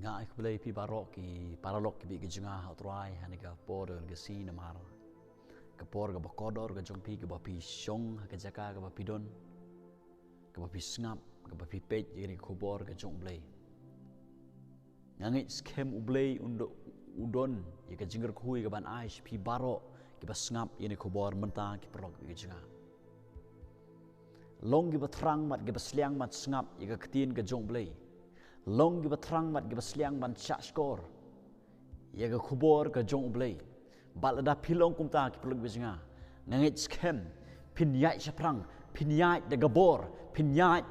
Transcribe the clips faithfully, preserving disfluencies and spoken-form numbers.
Nga ai khublei phi baroh ki paralok ki bit ki jong nga ha U Trai ha kane ka por ka sngi namar ka por kaba kordor ka jong phi kaba phi shong ha ka jaka kaba phi don, kaba phi sngap, kaba phi peit ïa kane ka khubor ka jong U Blei. Nga ngeit skhem U Blei un do-, u don ïa ka jingkyrkhu ïa kaban ai sha phi baroh kiba sngap ïa kane ka khubor mynta ki paralok ki bit ki jong nga. Long kiba thrang bad kiba sliang ban sngap ïa ka ktien ka jong U Blei. Long kiba thrang bad kiba sliang ban shahshkor ïa ka khubor ka jong U Blei. Bad lada phi long kumta ki paralok ki bit ki jong nga, nga ngeit skhem phin ïaid shaphrang, phin ïaid da ka bor, phin ïaid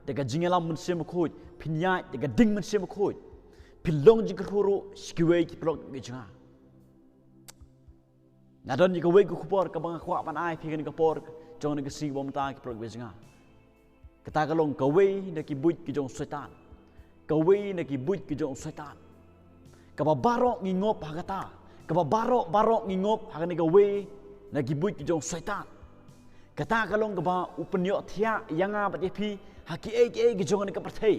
da ka jingïalam Mynsiem Bakhuid, phin ïaid da ka ding Mynsiem Bakhuid. Phin long jingkyrkhu ruh sha kiwei ki paralok ki bit ki jong nga. Nga don ïa kawei ka khubor kaba nga kwah ban ai phi ha kane ka por jong kane ka sngi ba mynta ki paralok ki bit ki jong nga. Kata ka long kawei na ki buit ki jong Soitan. Kawei na ki buit ki jong Soitan. Kaba baroh ngi ngop ha kata. Kaba baroh, baroh ngi ngop ha kane kawei na ki buit ki jong Soitan. Kata ka long kaba u pynïohthiah ïa nga bad ïa phi ha kiei kiei ki jong kane ka pyrthei.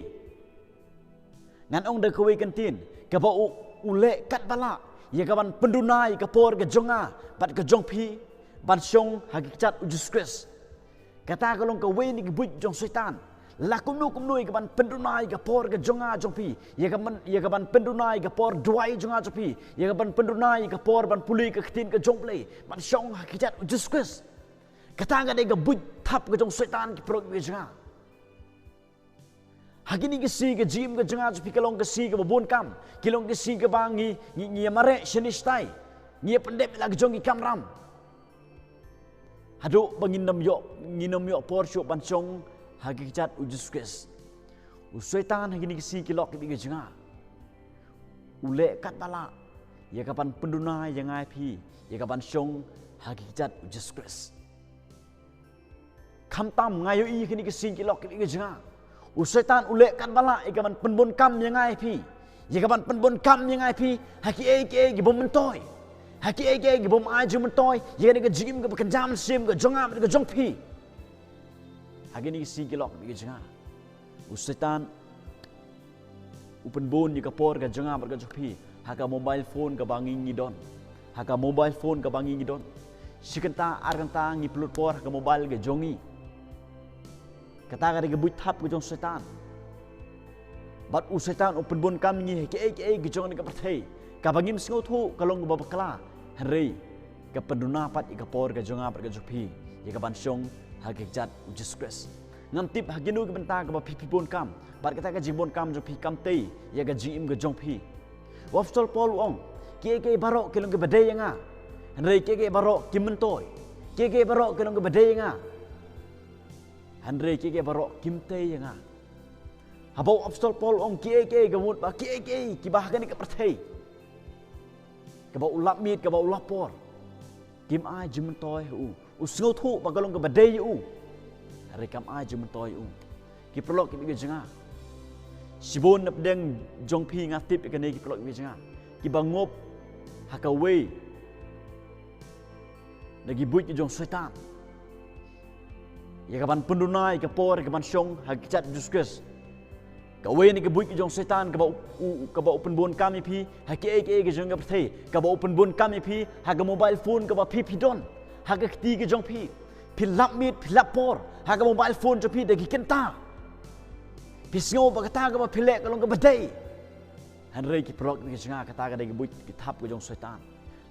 Ngan ong da kawei ka ktien, kaba u, u leh katba lah ïa kaban pynduna ïa ka por ka jong nga bad ka jong phi ban shong ha ki kjat U Jisu Khrist. Kata ka long kawei na ki buit jong Soitan. La kumno kumno ïa kaban pynduna ïa ka por ka jong nga jong phi, ïa kaban, ïa kaban pynduna ïa ka por duwai jong nga jong phi, ïa kaban pynduna ïa ka por ban pule ka ktien ka jong U Blei, ban shong ha ki kjat U Jisu Khrist. Kata ka dei ka buit thap ka jong Soitan ki paralok ki bit ki jong nga. Ha kine ki sngi ka jingim ka jong nga jong phi ka long ka sngi kaba bun kam. Ka long ka sngi kaba ngi, ngi, ngi ïa mareh shane shatai. Ngi ïa pyndep la ka jong ki kamram. Haduh ba ngin ym ïoh, ngin ym ïoh por shuh ban shong ha ki kjat U Jisu Khrist. U Soitan ha kine ki sngi ki paralok ki bit ki jong nga, u leh katba lah ïa kaban pynduna ïa nga ïa phi ïa kaban shong ha ki kjat U Jisu Khrist. Khamtam nga ïohi ha kine ki sngi ki paralok ki bit ki jong nga, u Soitan u leh katba lah ïa kaban pynbun kam ïa nga ïa phi, ïa kaban pynbun kam ïa nga ïa phi ha kiei kiei ki bym myntoi, ha kiei kiei ki bym ai jingmyntoi ïa kane ka jingim kaba kynja mynsiem ka jong nga bad ka jong phi. Ha kine ki sngi ki paralok ki bit ki jong nga, u Soitan u pynbun ïa ka por ka jong nga bad ka jong phi ha ka mobile phone kaba ngi ngi don. Ha ka mobile phone kaba ngi ngi don, shi kynta ar kynta ngi pynlut por ha ka mobile ka jong ngi. Kata ka dei ka buit thap ka jong Soitan. Bad u Soitan u pynbun kam ïa ngi ha kiei kiei ki jong kane ka pyrthei. Kaba ngim sngewthuh ka long kaba bakla. Hynrei ka pynduna pat ïa ka por ka jong nga bad ka jong phi ïa kaban shong ha ki kjat U Jisu Khrist. Ngam tip ha kino ki bynta kaba phi, phi bun kam, bad kata ka jingbun kam jong phi kam tei ïa ka jingim ka jong phi. U Apostol Paul u ong, kiei kiei baroh ki long kiba dei ïa nga, hynrei kiei kiei baroh kim myntoi. Kiei kiei baroh ki long kiba dei ïa nga, hynrei kiei kiei baroh kim tei ïa nga. Haba u Apostol Paul u ong kiei kiei, ka mut ba kiei kiei kiba ha kane ka pyrthei kaba u lap miet, kaba u lap por, kim ai jingmyntoi ha u. U sngewthuh ba ka long kaba dei ïa u, hynrei kam ai jingmyntoi ïa u. Ki paralok ki bit ki jong nga, shibun na pdeng jong phi, nga tip ïa kane ki paralok ki bit ki jong nga, kiba ngop ha kawei na ki buit ki jong Soitan ïa kaban pynduna ïa ka por ïa kaban shong ha ki kjat U Jisu Khrist. Kawei na ki buit ki jong Soitan kaba u, u, kaba u pynbun kam ïa phi ha kiei kiei ki jong ka pyrthei, kaba u pynbun kam ïa phi ha ka mobile phone kaba phi, phi don ha ka kti ka jong phi. Phi lap miet, phi lap por ha ka mobile phone jong phi da ki kynta. Phi sngew ba kata kaba phi leh ka long kaba dei. Hynrei ki paralok ki bit ki jong nga, kata ka dei ka buit ki thap ka jong Soitan.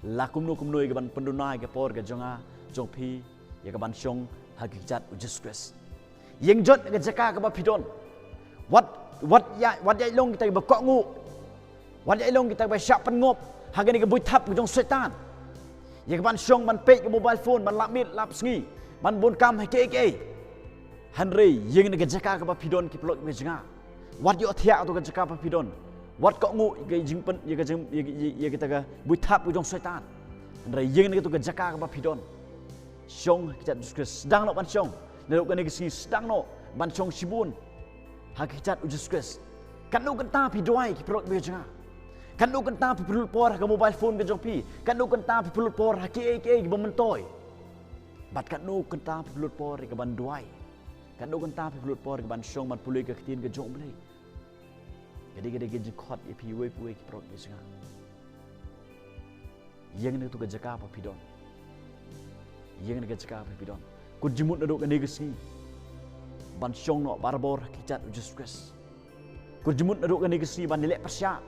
La kumno kumno ïa kaban pynduna ïa ka por ka jong nga jong phi ïa kaban shong ha ki kjat U Jisu Khrist. Ïeng jot na ka jaka kaba phi don. Wat, wat ïa, wat ïa long kita kiba kohnguh. Wat ïa long kita kiba shah pynngop ha kane ka buit thap ka jong Soitan ïa kaban shong ban peit ka mobile phone, ban lap miet lap sngi, ban bun kam ha kiei kiei. Hynrei ïeng na ka jaka kaba phi don, ki paralok ki bit ki jong nga. Wat ïohthiah ïa ka jaka ba phi don. Wat kohnguh ïa ka jingpyn, ïa ka jing, ïa, ïa, ïa kita ka buit thap ka jong Soitan. Hynrei ïeng na ka jaka kaba phi don. Shong ha ki kjat U Jisu Khrist. Sdang noh ban shong. Naduh kane ka sngi sdang noh ban shong shibun ha ki kjat U Jisu Khrist. Katno kynta phi duwai, ki paralok ki bit ki jong nga. Katno kynta phi pynlut por ha ka mobile phone ka jong phi. Katno kynta phi pynlut por ha kiei kiei kiba myntoi. Bad katno kynta phi pynlut por ïa kaban duwai. Katno kynta phi pynlut por ïa kaban shong ban pule ka ktien ka jong U Blei. Ka dei ka dei ka jingkhot ïa phi uwei pa uwei ki paralok ki jong nga. Ïa kane ka jaka ba phi don. Ïa kane ka jaka ba phi don. Kut jingmut naduh kane ka sngi ban shong noh barabor ha ki kjat u Jisu Khrist. Kut jingmut naduh kane ka sngi ban ïaleh pyrshah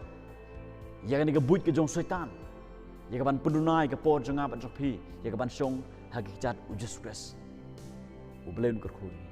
ïa kane ka buit ka jong Soitan, ïa ka ban pynduna ïa ka por jong nga bad jong phi, ïa ka ban shong ha ki kjat u Jisu Khrist. U Blei un kyrkhu ïa ngi.